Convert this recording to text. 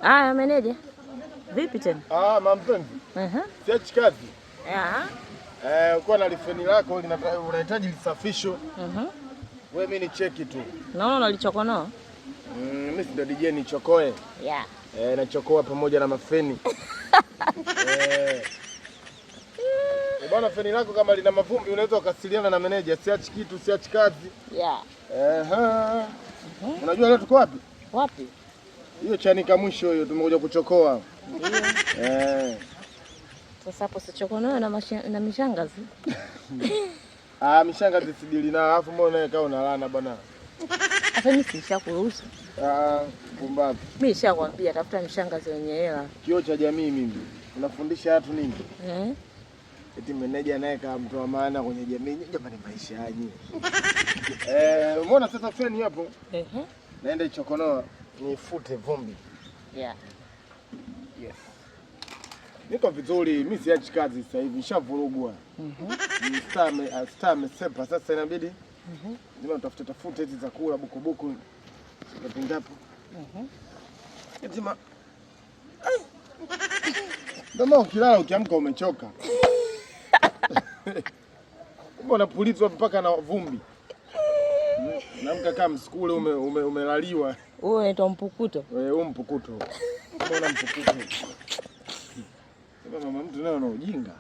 Haya, meneja. Vipi tena? Ah, mampenzi. Siachi kazi. Ah. Eh, ukiwa na lifeni lako unahitaji lisafisho. Wewe mimi ni cheki tu. Naona unalichokonoa. Mimi si ndo DJ nichokoe. Yeah. Eh, nachokoa pamoja na mafeni. Eh. Bwana, feni lako kama lina mavumbi unaweza ukasiliana na meneja. Siachi kitu, siachi kazi. Yeah. Unajua leo tuko wapi? Wapi? Hiyo Chanika mwisho hiyo tumekuja kuchokoa. Ndio. Eh. Sasa hapo sichokonoe na mishangazi. Ah, mishangazi sidili na alafu mbona wewe kama unalana bwana? Sasa mimi sishakuruhusu. Ah, pumbavu. Mimi nishakwambia tafuta mishangazi wenye hela. Kioo cha jamii mimi. Unafundisha watu nini? Eh? Eti meneja naye kama mtu wa maana kwenye jamii. Jamani, maisha yanyu. Eh, umeona sasa feni hapo? Ehe. Naenda ichokonoa nifute vumbi. Yeah. Yes. Niko vizuri, mimi siachi kazi sasa hivi, nishavurugwa. Star amesepa sasa inabidi. Ndio tafute tafute hizi za kula buku buku. Ngapi ngapi? Eti ma Ndio maana ukilala ukiamka umechoka. Kumbe unapulizwa mpaka na vumbi. Naamka kama msukule umelaliwa. Huo unaitwa mpukuto. Wewe huu mpukuto. Mbona mpukuto? Sema mama mtu naye ana ujinga.